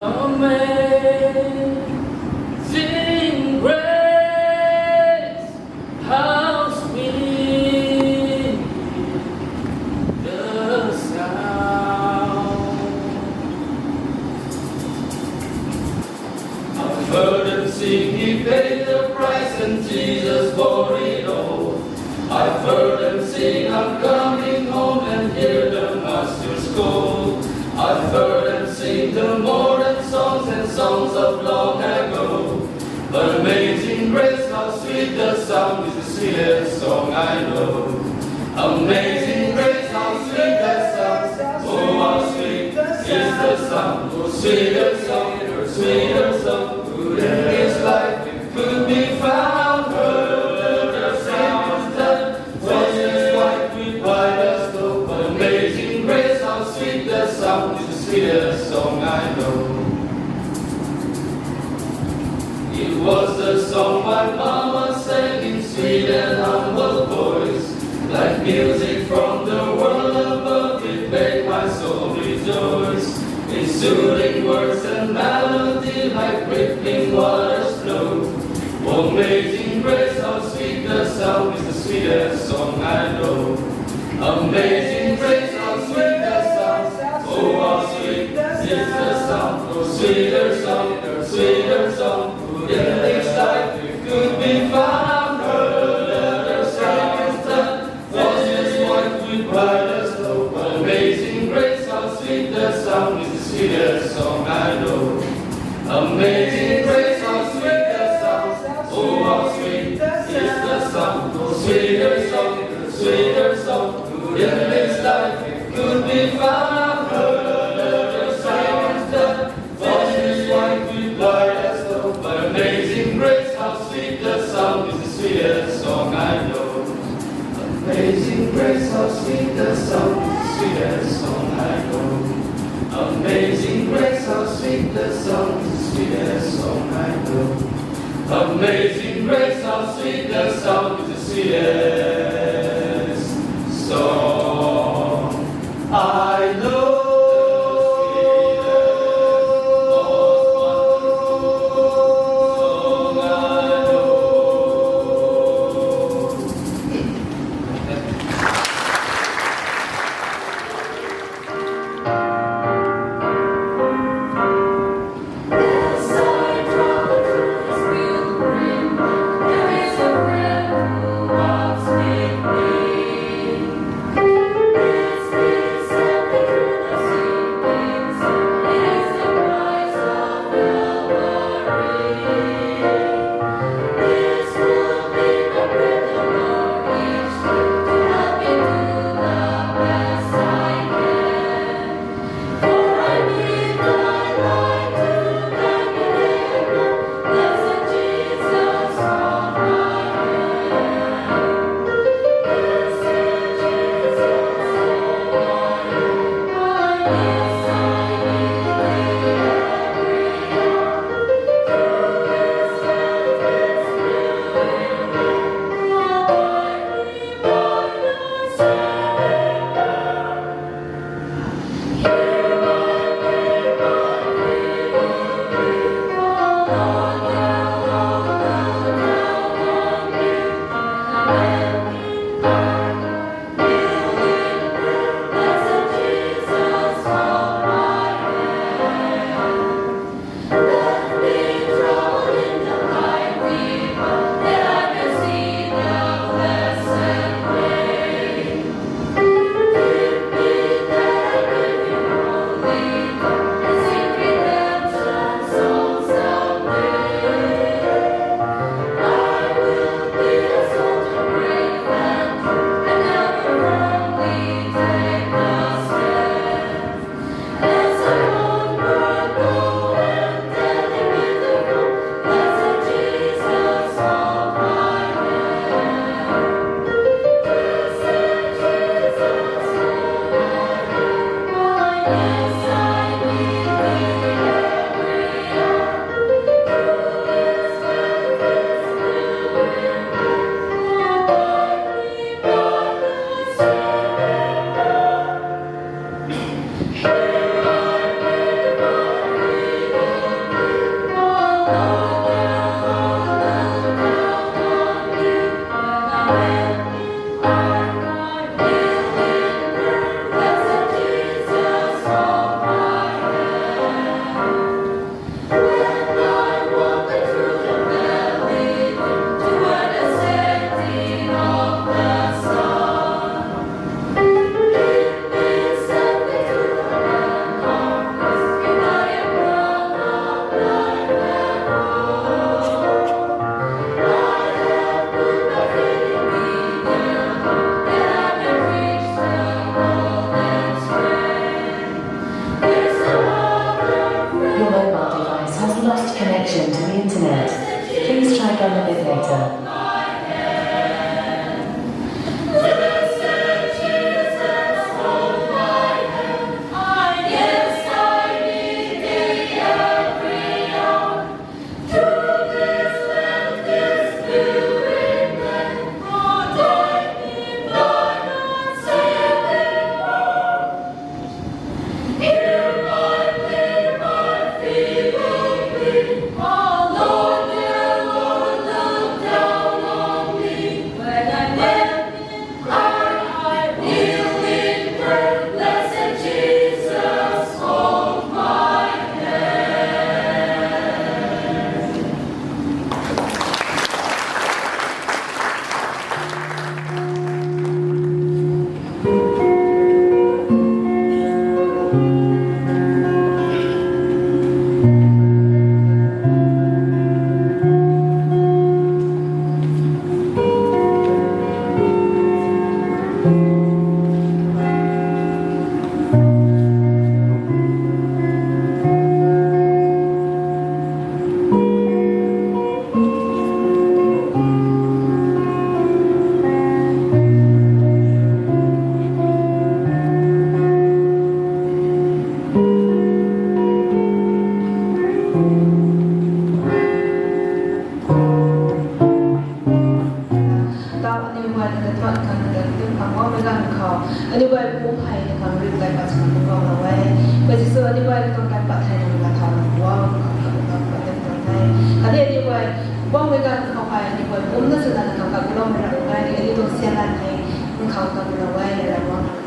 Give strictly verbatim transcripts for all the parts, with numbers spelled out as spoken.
Amazing grace, how sweet the sound. I've heard them sing, "He paid the price and Jesus bore it all." I've heard them sing, "I'm coming home," and hear the master's call. I've heard them sing the modern songs and songs of long ago. But Amazing Grace, how sweet the sound, is the sweetest song I know. Amazing Grace, how sweet the sound, oh, how sweet is the sound, oh, sweeter song, sweeter song, who in this life could be found. Heard the Savior's death, washed us white with white as snow. But Amazing Grace, how sweet the sound, is the sweetest song I know. It was the song my mama sang in sweet and humble voice, like music from the world above. It made my soul rejoice, in soothing words and melody, like rippling waters flow. Amazing grace, how sweet the sound, is the sweetest song I know. Amazing grace, how sweet the sound, oh, how sweet is the sound, oh, sweeter song, sweeter song, who in this life could be found. Heard the Savior's death, washed us white with white as snow. Amazing grace, how sweet the sound, is the sweetest song I know. Amazing grace, how sweet the sound, oh, how sweet is the sound, oh, sweeter song, sweeter song, who in this life could be found. Heard the Savior's death, washed us white with white as snow. But Amazing grace, how sweet the sound, is the sweetest song I know. Amazing grace, how sweet the sound, is the sweetest song I know. Amazing grace, how sweet the sound, is the sweetest song I know. Amazing grace, how sweet the sound, is the sweetest song I know. Your mobile device has lost connection to the internet. Please try again a bit later. Tau aniu guay ta tuan kan ta tu khang guangmei ganv khou, aniu guay pum hei ta khang rim kai pat sw kan guang lou e. Pai Jisu, aniu guay ta tuan kan pat hei na la thau na guang khang khang khang khang tuan e. Khatni aniu guay guangmei ganv khou hei aniu guay pum na sw na khang khang guloumei ra lou e. Aniu tuang sian lan hei nang khou khang guloumei ra guang khang.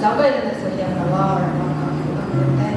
Zauc kai na sw hiam na guang ra guang khang khang tuan e.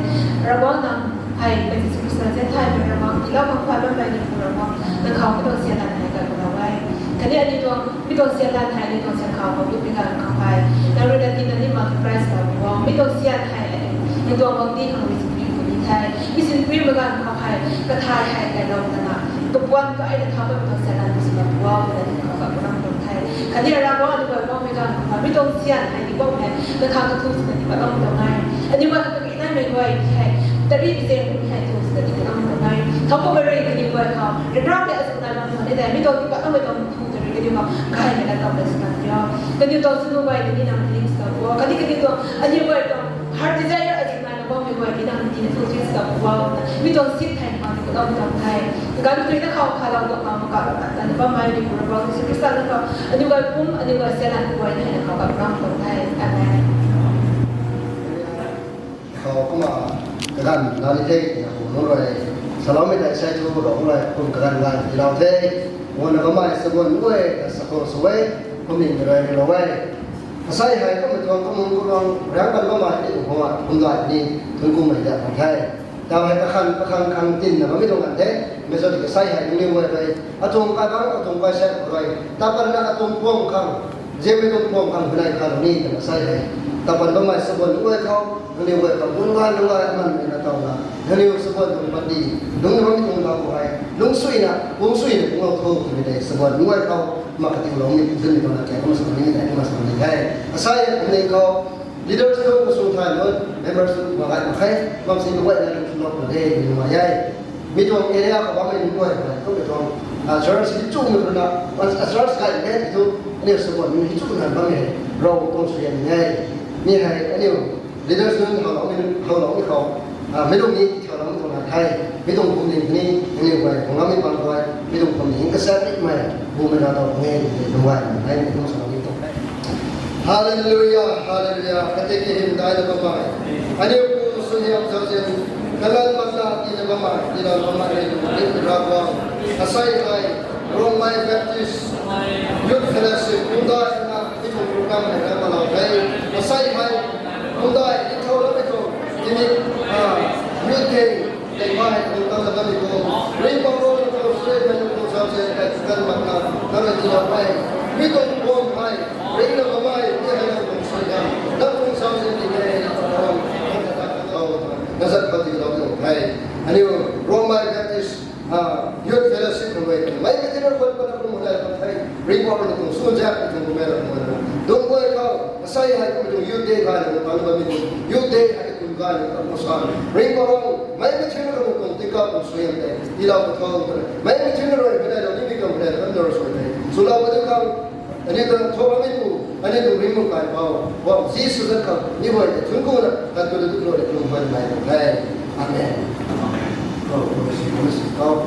Ra guang nang hei Pai Jisu Khrista zian thaymei ra guang, tiilou khang khwan bammei ni pu ra guang, nang khou mi tuang sian lan hei kai gulou e. Khatni aniu tuang mi tuang sian lan hei aniu tuang sian khou khou gut mi ganv khou hei nang rui na tina ni multiply sw lou guang. Mi tuang sian hei aniu tuang guang di khang mi sin pri ku ni the. Mi sin pri mi ganv khou hei kathai hei kai lou na na kapuan kai na thau mi tuang sian lan mi sin lou guang na ni khou khang guloumei tuang the. Khatni ra guang aniu guay guangmei ganv khou hei mi tuang sian hei ni guang hei na khang kathu sw na ni pat lou mi tuang e. Aniu guay khang kaki naimei guay hei tari bi zeng mi hei thu sw na ni pat lou mi tuang e. Thau khou mei rui kaniw guay khou ryanra mei azuh nai bam tuang ni de, mi tuang ni pat lou mi tuang thu tari kaniw khou gaymei na tau na sw kan rio. Kaniw tuang swnu guay ni nang ling sw kan rio. Khatni kaniw tuang aniu guay tuang heart desire azuh nai na guangmei guay ni nang tina thu ling sw kan rio. Mi tuang sit hei khang ni pat lou mi tuang the. Ganv tui na khou kha lou tuang ma ka lou na ta ni bammei ni pu ra guang Jisu Khrista na khou aniu guay pum aniu guay sian lan guay ni hei na khou kap guang tuang the. Amen. Khou kumna kaganv na ni the, na pu nunc rui saloumei tei sei thu Ravguangc rui kum kaganv ganv tiilou the. Guangna bammei sabuan guay ta sa khou sw e, kum ning rui ni lou e. Asei hei kumna tuang kum nunc kum rang riang kan bammei ni kum khou kum dai ni thun kummei ta kan the. Tau hei kakhan kakhan khang tin na bammei tuang kan the. Mei sw ti kasei hei nangniw guay rui atuang kai bang atuang kai sa khou rui ta pan na atuang puam khang, ziamei tuang puam khang hunai khang ni ta kasei hei ta pan bammei sabuan guay khou nangniw guay khou bun guay nunc guay man na tau na nangniw sabuan tuang pat di nung na bammei tuang lau khou hei lungsuina lungsuina kung lou tho twmei tei sabuan guay khou mak katiulou ni zun ni tuang na kya kumna sa ni tei kumna sa ni the. Asei hei kum ning khou leaders nunc, kasung thay nunc, members nunc, mak gay mak khe, bam si kaguayna lungsulou pun de ni nunc guay e. Mi tuang area khou bammei nunc guay hei kum mi tuang church hi chumei rui na, church gay de ti thu aniu sabuan nunc hi chumei na bammei hei Rav tuang suaihiam ni e. Mi hei aniu leaders nunc howloumei howloumei khou mi lung ni howloumei tuang na the. Mi tuang kum ning ni aniu guay tuang lam mi bam guay mi tuang kum ning kasak rimei bumei na tau nge ni nunc guay na hei ni tuang sa ni tuang. Hallelujah, hallelujah. Kati ki hymn dai na bammei aniu pu suaihiam zauzian kalan mak na ti Lama, ila lama ni, ni raguang. Asai hei, Rongmei Baptist Youth Fellowship, kundai na, ni tuang program hei na malou hei. Asai hei, kundai, ni thau la ni tuang, ni ni, ah, youth day, day mai, kundai na ni tuang. Ring pang rong ni tuang, sui na ni tuang, sa se, kai kan mak na, na ni tuang hei. Ni tuang bom hei, ring na bam hei, ni hei na tuang sui na. Na tuang sa se ni hei, na tuang, na tuang, na zat pati lou tuang hei. Aniu Rongmei Baptist, ah, Youth Fellowship khou e. Mei mei tina khwan pana kum hei kan the. Ring pang ni tuang sui jak ni tuang mei la kum hei. Dung guay khou, asai hei kum tuang youth day kai ni tuang pang bam ni tuang. Youth day hei kum kai ni tuang sa. Ring pang rong, mei mei tina kum tuang tingkauh tuang sui am te. Ilou ka thau ta. Mei mei tina rui hei dai lou ni mi kam hei kan dor sui te. Swlou ka tu khang, aniu ta thau bam ni tu, aniu tu ring mak kai pau. Bam Jisu zat khang, ni guay te thun ku na, kan tu tu lo le kum hei nai tuang hei. Amen. Amen. Oh, oh, si, si, oh.